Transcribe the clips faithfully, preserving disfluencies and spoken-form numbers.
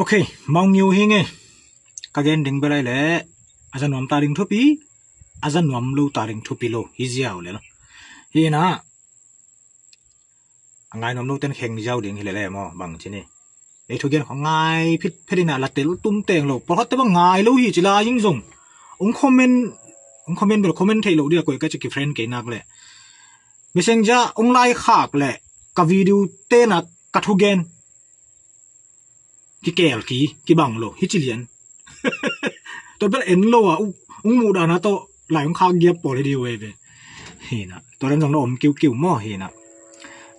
Ok, Maung Yu hi nge. Ka gen ding bel ai le a za nuam ta ding thupi, a za nuam lo ta ding thupi lo hi ziau le lo. Hi na, a ngai nuam lo ten kheng ziau ding hi le le maw, bang ci ni. Ei thugen kho ngai phit phit ina la tel tum teng lo. Pawlkhat te bang ngai lo hi ci la ing zong. Ong comment, ong comment bel comment thei lo dia koi ka ci ki friend kei nak le. Messenger ong lai khak le ka video te na ka thugen kikel ki, kibang lo hi ci lian. Tua bel en lo a, ung muh dana tawh lai ung khak giap pawl hi di uh ei ve. Hi na, tua dan zong na om kiukiu maw hi na.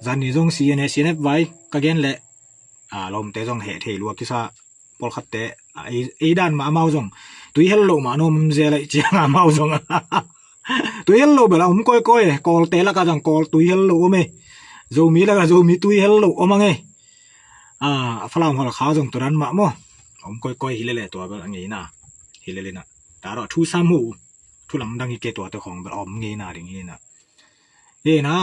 Zan ni zong C N A, C N F vai ka gen le, a, lawmte zong heh thei lua kisa pawlkhatte, a, ei, ei dan mah amau zong. Tui hel loh mah na om zel aih ciang amau zong. Tui hel loh bel a om kawikawi e, Kawlte laka zong Kawl tui hel loh om e. Zomi laka Zomi tui hel loh om ang e. A, a Falam Halkha zong tua dan mah maw. A om kawikawi hi lele tua bel a ngeina. Hi lele na. Ta rawh thu sam hu. Thu lamdang hi ke tuate khong bel a om ngeina ding hi na. Hi na.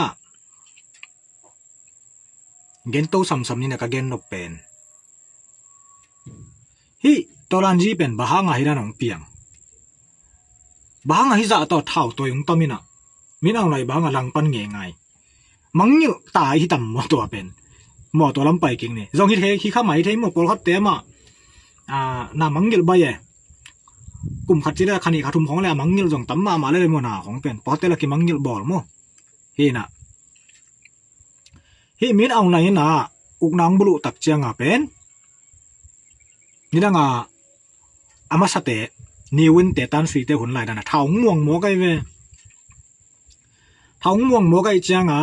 Gen to samsam ni na ka gen nop pen. Hih Tawlanzi pen bang hanga hi dan hong piang? Bang hanga hi zah tawh thau tawi hong tam hi na? Min Aung Hlaing bang hanga langpan ngeingai? Mangngilh ta hi tam maw tua pen? Maw tua lam pai kik ni. Zong hi thei, hi kha mai thei maw, pawlkhatte amah, a, na mangngilh bai e. Kum khat ci le kha nih kha thum khong le a mangngilh zong tam mahmah le maw na khong pen. Pawlkhatte la kimangngilh bawl maw? Hi na. Hih Min Aung Hlaing in a ukna hong buluh tak cianga pen nidanga a masate, Ne Win te, Than Shwe te hun lai dana thau hong muang mawk ahi ve. Thau hong muang mawk ahi cianga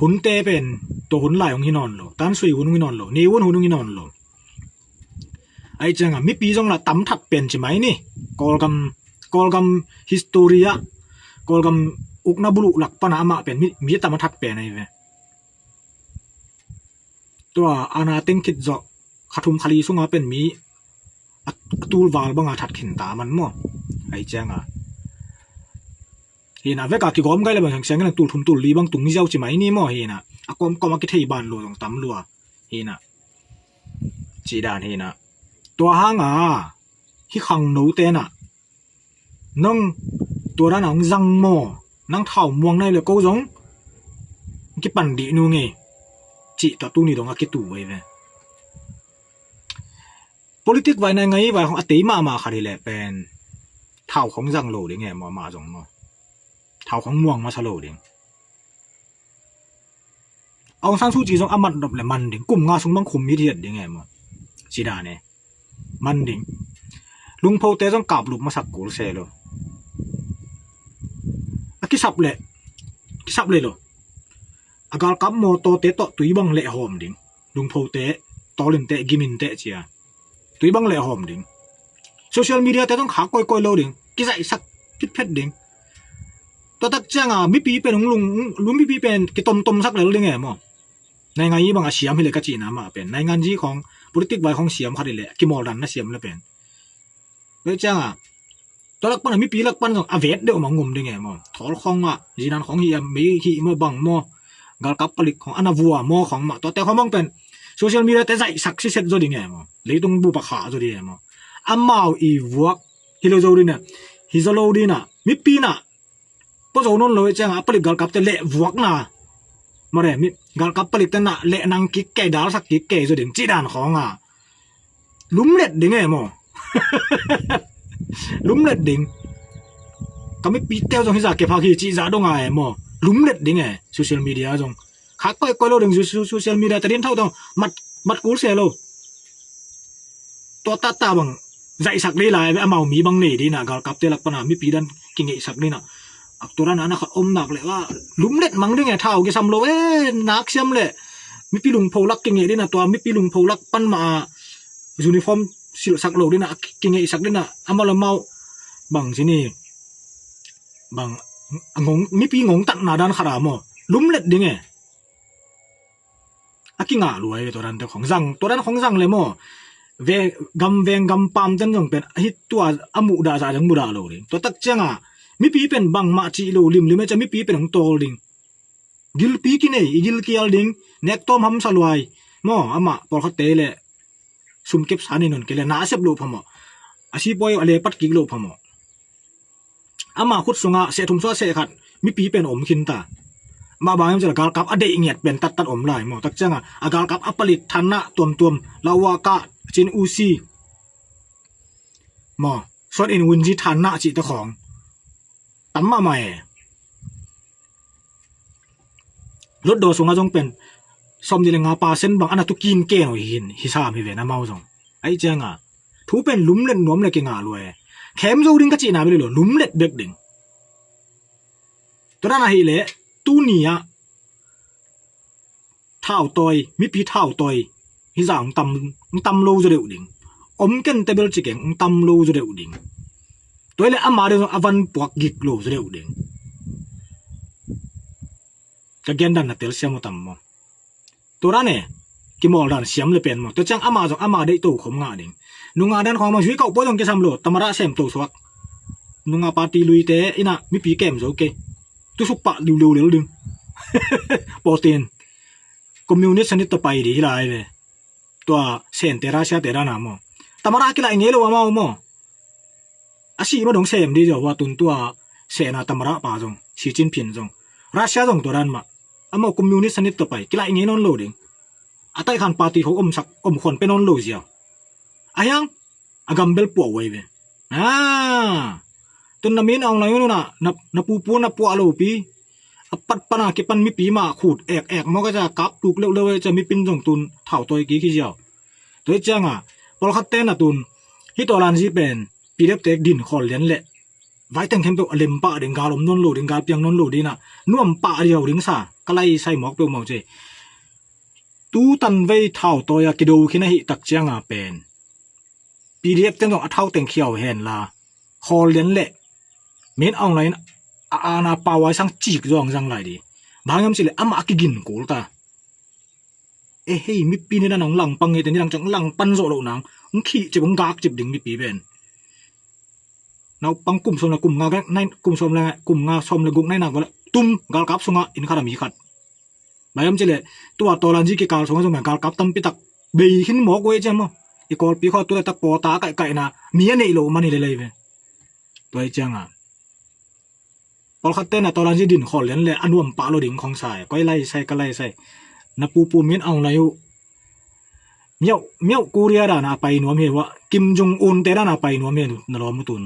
hunte pen tua hun lai hong hi nawn lo, Than Shwe hun hong hi nawn lo, Ne Win hun hong hi nawn lo. Ahi cianga mipi zong la tam that pen ci mai ni. Kawlgam, Kawlgam history ah, Kawlgam ukna buluh lak pana amah pen mi, mi tam a that pen ahi ve. Tua ana teng khit zawh kha thum kha li sunga pen mi a, a tul val banga that khin ta man maw? Ahi cianga hi na, veka kigawm gai le bang siangsiang in a tul thum tul li bang tung ziau ci mai ni maw hi na. A kawmkawm a kithei ban lua zong tam lua hi na. Ci dan hi na. Tua hanga hi khangno te na nong tua dana hong zang maw? Nang thau muang nai le ko zong kipan dih nu ngei. Cih tua tuni dong a kitu vei ve. Politik vai nai ngai vai hong a tei mahmah khat hi le pen thau khong zang lo ding e maw, amah zong maw? Thau khong muang masa lo ding. Aung San Suu Kyi zong a mat nop le man ding, kum nga sung bang khum mit hiat ding e maw? Ci dan e. Man ding. Lungphote zong kaplup masak kul se lo. A kisap le, kisap le lo. A galkap mawtawte tawh tui bang leh hawm ding. Lungphote, tawlinte, giminte cia. Tui bang leh hawm ding. Social media te zong khak koikoi lo ding. Kizaihsak phitphet ding. Tua tak cianga mipi pen hong lung, lung mipi pen kitomtomsak lel ding e maw? Naingan zi banga siam hi le ka cihna mah pen. Naingan zi khong, politik vai khong siam khat hi le, kimawldan na siam le pen. Tua cianga tua lak pana mipi lak pan zong a vet deuh mah ngum ding e maw? Thawl khong ah, zinan khong hi a, mei hi maw bang maw? Galkap palik khong, ana vua maw khong mah. Tuate khong bang pen social media te zaihsak siset zaw ding e maw? Leitung bup a khah zaw ding e maw? Amau i vuak hi lo zo ding a, hi zaw lo ding a, mipi na pua zo nawn lo e cianga, a palik galkap te leh vuakna. Mare, mi, galkap palik te na leh nang kik kei, dalsak kik kei zaw ding, cih dan khong a. Lumlet ding e maw? Lumlet ding. Ka mipi teu zong hi za kephak hi cih za dong a e maw? Lumlet ding e, social media zong. Khak koikoi lo ding, social media ta din thau tong mat, mat kul se lo. Tua tata bang zaihsak lei lai ve, amau mi bang nei dina, galkapte lak pana mipi dan kingeihsak dina. Akturan ana khat om nak le va lumlet mang ding e, thau kisam lo e, nak siam le mipi lungpho lak kingeh dina, tua mipi lungpho lak pan ma a uniform silhsak lo dina, kingeihsak dina, amau le mau bang sini bang ngong, mipi ngong tatna dan khara maw, lumlet ding e. A kingah luai ve tua dante khong zang, tua dan khong zang le maw. Ve, gam veng gam pam ten zong pen hi tua a muhdah zah zong muhdah lo ding. Tua tak cianga mipi pen bangmah cih lo limlim e cia mipi pen hong tawl ding. Gilpi kinei, i gilkial ding, nektawm hamsa luai, Maw, amah pawlkhatte le sumkep sa nei nawn kei le na a sep loh phamawh. A sipuai uh a lepat kik loh phamawh. Ama khut sungah seh thum suah seh khat mipi pen om khin ta. Mah bang hiam cih leh galkap a deih ngiat pen tattat om lai maw. Tak ciangah a galkap a palik thanna tuamtuam, lauhuaka, cin usi maw, suan in wunji thanna cihte khawng tam mahmah e. Lotdaw sungah zong pen sawmnih le nga percent bang a na tu kinken uh hi, hi sam hi ven amau zong. Ahi ciangah thu pen lumlet nuam le kingah lua e. Khem zo ding ka cihna bel hi lo, lumlet bek ding. Tua dan ahih leh tuni ah thautawi, mipi thautawi hi zah hong tam, hong tam lo zaw deuh ding. Om ken tebel ci keng, hong tam lo zaw deuh ding. Tua hi leh ama deuh a van puak gik lo zaw deuh ding. Ka gendan na telsiam uh tam maw? Tua dan e, kimawl dan siam le pen maw? Tua ciang ama zong ama deih to khom ngah ding. Nungah dan khawng maw, zui kauh pua zong kisam lo, tamada sem to suak. Nungah party luite in ah mipi kem zo kei. Tusuk pah liuliu lel ding. Pawtin communist sanit tawh pai ding hi lai ve. Tua Sente, Russia te dan a maw, tamada kilaih ngei lo amau maw. A sih mah dong sem ding ziau hua tun tua Sena tamada pa zong, Xi Jinping zong, Russia zong tua dan mah. Amau communist sanit tawh pai, kilaih ngei nawn lo ding. A taihkhan party khawng omsak, omkhuan pia nawn lo ziau. A hiang a gam bel puah uh ahi ve. Tun na Min Aung Hlaing un ah na, na pupu na puah lopi. A pat pana kipan mipi mah khut ek ek mawk a, cia kap tuk leuhleuh e, cia mipin zong tun thautawi kik hi ziau. Tua hi ciangah pawlkhatte na tun hih Tawlanzi pen P D F te din khawl lian leh vaiteng khempeuh a lem pah ding, gal om nawn lo ding, gal piang nawn lo ding ah nuam pah diau ding sa ka lai sai mawk peuhmah uh ci. Tu tanvei thautawi a kido khin ahih tak cianga pen P D F ten zong a thauteng khiau hen la, khawl lian leh Min Aung Hlaing a ana pau ai sang cik zong zang lai di. Bang hiam cih leh amah a kigin kul ta. E hei, mipi ni dan hong langpang hi te, ni dang ciang langpan zawh loh nang hong khih cip, hong gak cip ding mipi pen. Naupang kum sawm le kum nga, kum sawm le, kum nga sawm le guk nai nak vale tum galkap sungah inn khat a mi khat. Bang hiam cih leh tua Tawlanzi kikal sungah zong galkap tampi tak bei khin mawk uh e ciang maw. I Kawlpi khua tu le tak pawta kaihkaihna mi a neih loh man hi lelei ve. Tua hi cianga pawlkhatte na Tawlanzi din khawl lian leh a nuam pah lo ding khong sa e. Koi lai sai, ka lai sai. Na pupu Min Aung Hlaing uh miauh, miauh Korea dana a pai nuam hi uh a, Kim Jong Un te dana a pai nuam hi uh, na lawm uh tun.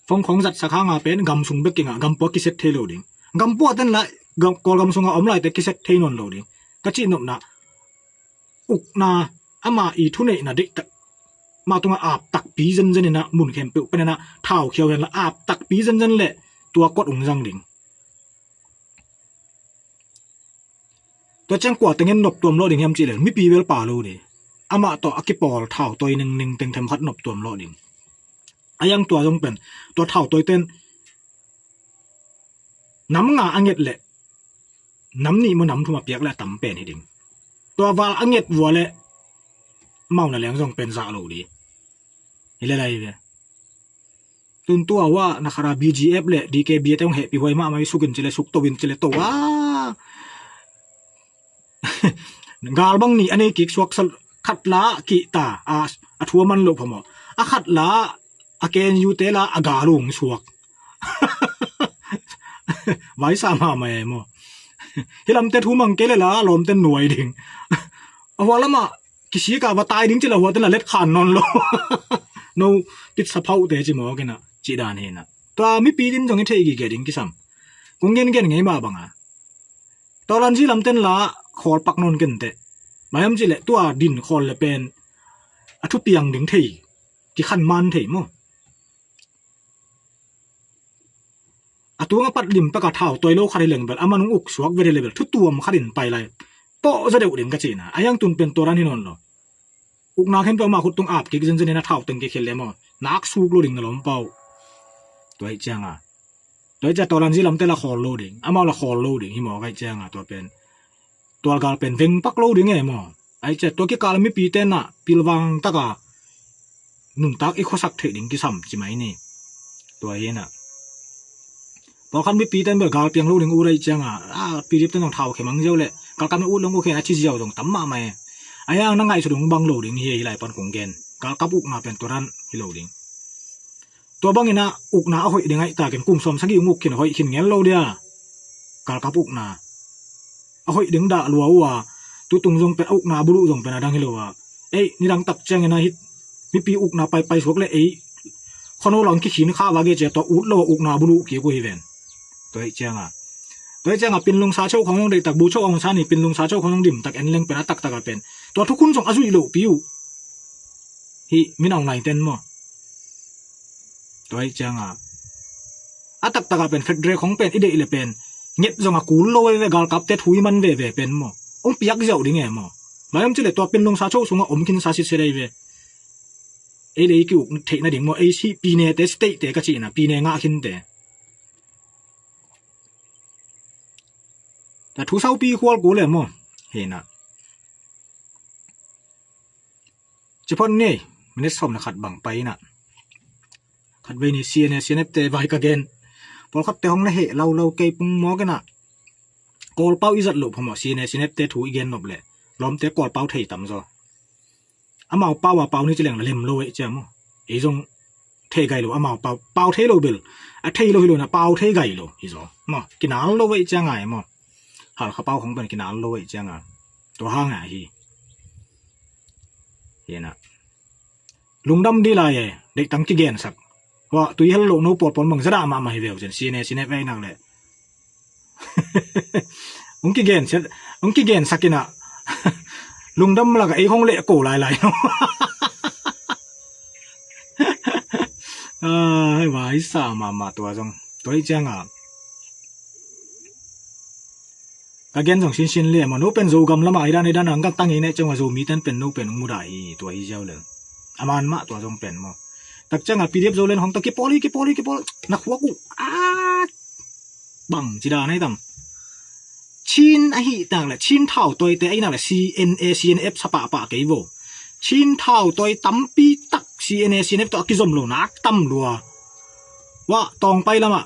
Phone khong zatsak hanga pen gam sung bek kingah, gam pua kisek thei lo ding. Gam pua ten la, Kawlgam sunga om laite kisek thei nawn lo ding. Ka cih nopna ukna, ama i thuneihna deihtak, ama tunga ap takpi zenzen inah, mun khempeuh pen inah thau khiau hen la ap takpi zenzen leh tua kuat ung zang ding. Tua ciang kua tengin noptuam lo ding hiam cih leh mipi bel pa lo ding. Amah tawh a kipawl thautawi ningning teng themkhat noptuam lo ding. A hiang tua zong pen tua thautawi ten nam nga a nget leh nam nih maw nam thum a piak leh a tam pen hi ding. Tua val a nget vua leh mauna leng zong pen zah lo ding. Hi lelai ve. Tun tua hua na khara B G F le D K B te hong hehpih huai mahmah hi, suk in ci le suk, to in ci le to a. Gal bang nih a nei kik suak sa, khat la kihta a, a thu a man loh phamawh. A khat la a K N U te la a gal ung suak. Vaisa mahmah e maw. Hi lamte thu mang kei le la lawmte nuai ding. A hua lamah kisik a va tai ding ci la huate la let khan nawn lo. No, titsa phauhte ci mawk inah cih dan hi inah. Tua mipi din zong i theih gige ding kisam. Kong gengen ngei mah banga Tawlanzi lamten la khawl pak nawn kenteh. Bang hiam cih leh tua din khawl le pen a thupiang ding thei, kikhan man thei maw. A tung a pat lim pek a thautawi lo khat hi leng bel a man hong uk suak vet hi le bel thutuam khat in pai lai pawh zaw deuh ding ka cihna. A hiang tun pen tua dan hi nawn lo. Ukna khempeuh amah khut tung ap kik zenzen in a thauteng kikhel le maw, nak suk lo ding na lawm pau. Tua hi cianga tua hi cia Tawlanzi lamte la khawl lo ding, amau la khawl lo ding hi maw, ka hi cianga tua pen tualgal pen veng pak lo ding e maw. Ahi cia tua kikal a mipi tenah pilvang taka nuntak i khuasak theih ding kisam ci mai ni. Tua hinah pawlkhat mipi ten bel gal piang lo ding uh ahi cianga a P D F ten zong thau khemang ziau leh galkap in ut lo nguk hi a ci ziau zong tam mahmah e. Ahi hang na ngaihsut ding bang lo ding hi, hih lai pan kong gen. Galkap ukna pen tua dan hi lo ding. Tua bangin ah ukna a hoih ding ahih takin kum sawm sagih ung uk khin hoih khin ngel lo dia. Galkap ukna a hoih ding dah lua uh a, tutung zong pen a ukna buluh zong pen a dang hi lo a. Ei, nidang tak ciangin ah hih mipi ukna paipai suak le ei khuano lang kikhin kha va ge cia tua ut lo a ukna buluh kik uh hi ven. Tua hih cianga, tua hih cianga Pinlung sa cho khong zong deihtak, Bu cho khong sa ni, Pinlung sa cho khong zong dimtak en leng pen a taktak a pen tua thukhun zong a zuih lohpi uh. Hih min aung lai ten maw? Tua hih cianga a taktak a pen federal khong pen i deih le pen nget zong a kul lo veve, galkapte thu i man veve pen maw? Ong piak ziau ding e maw? Vai om cile tua Pinlung sa cho sunga om khin sa sitset ei ve. Ei le ei ki uk theih nading maw? Ei si pinete, state te ka cihna, pine ngah khinte. Ta thu saupi khual kul e maw? Hina. Ci phot ni, minute sawm na khat bang pai ina. Khat vei ni C N A, C N F te vai ka gen. Pawlkhat te hong na heh lau lau kei pung mawk ina. Kawlpau i zat loh phamawh C N A, C N F te thu i gen nop le lawmte Kawlpau thei tam zaw. Amau pau a pau ni ci leng la lem lo ei cia maw? Ei zong thei gai lo, amau pau, pau thei lo bel. A thei lo hi lo na pau thei gai lo hi zaw maw? Kinal lo ei cia ngai maw? Halkha pau khong pen kinal lo ei cia ngai. Tua hang a hi. Hina. Lungdam di lai e, deihtang kigensak. Wa, tui hel loh no pawlpawl mang zadah mahmah hi veu cin, C N A, C N F ei nak le. Ung kigensak, ung kigensak ina. Lungdam laka ei hong leh ko lailai no. Ai, vai sa mahmah tua zong. Tua hih cianga ka gen zong sinsin le maw, no pen Zogam lama i dan i dan ang ka tang i neh cianga Zomi ten pen no pen ung mudah hi, tua hi ziau le. A man mah tua zong pen maw. Tak cianga P D F Zoland hong ta kipawl hi, kipawl hi, kipawl. Na khuak uh. Ah! Bang ci dan ai tam. Chin ahi tak le, Chin thau toite ahi nak le, C N A, C N F sa pahpah kei vo. Chin thau toi tampi tak C N A, C N F tawh a kizom lo nak tam lua. Wa, Tawngpai lama,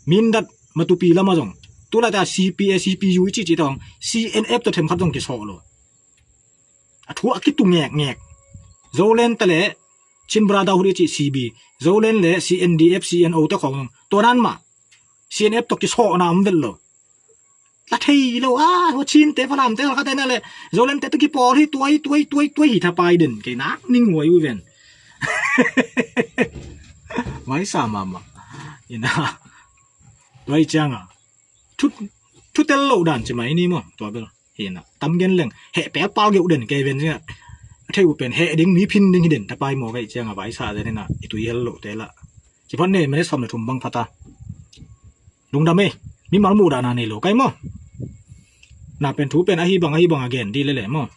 Mindat, Matupi lama zong. Tulai ta C P A, C P U i cih cih tawng, C N F tawh themkhat zong kisawh lo. A thu a kitu ngekngek. Zoland ta le, Chin Brotherhood i cih C B. Zoland le C N D F, C N O te khong zong. Tua nan mah. C N F tawh kisawhna om vet lo. La thei lo a, hua Chin te Falam te Halkha te na le Zoland te tawh kipawl hi tuai, tuai, tuai, tuai hi thapai den. Kei nak ning huai uh ven. Vai sa mahmah. Ina. Tuai cianga. Thu, thu tel lo dan ci mai ni maw. Tua bel. Hina. Tam gen leng. Heh pel pal geuh den kei ven cianga. Thei uh pen heh ding mi phin ding hi den thapai maw kei cianga vai sa den ina. I tui hel lo te la. Ci phot ni, minute sawm le thum bang phata. Lungdam ei, mimal muhdahna nei lo kai maw? Na pen thu pen ahi bang, ahi bang a gen di lele maw?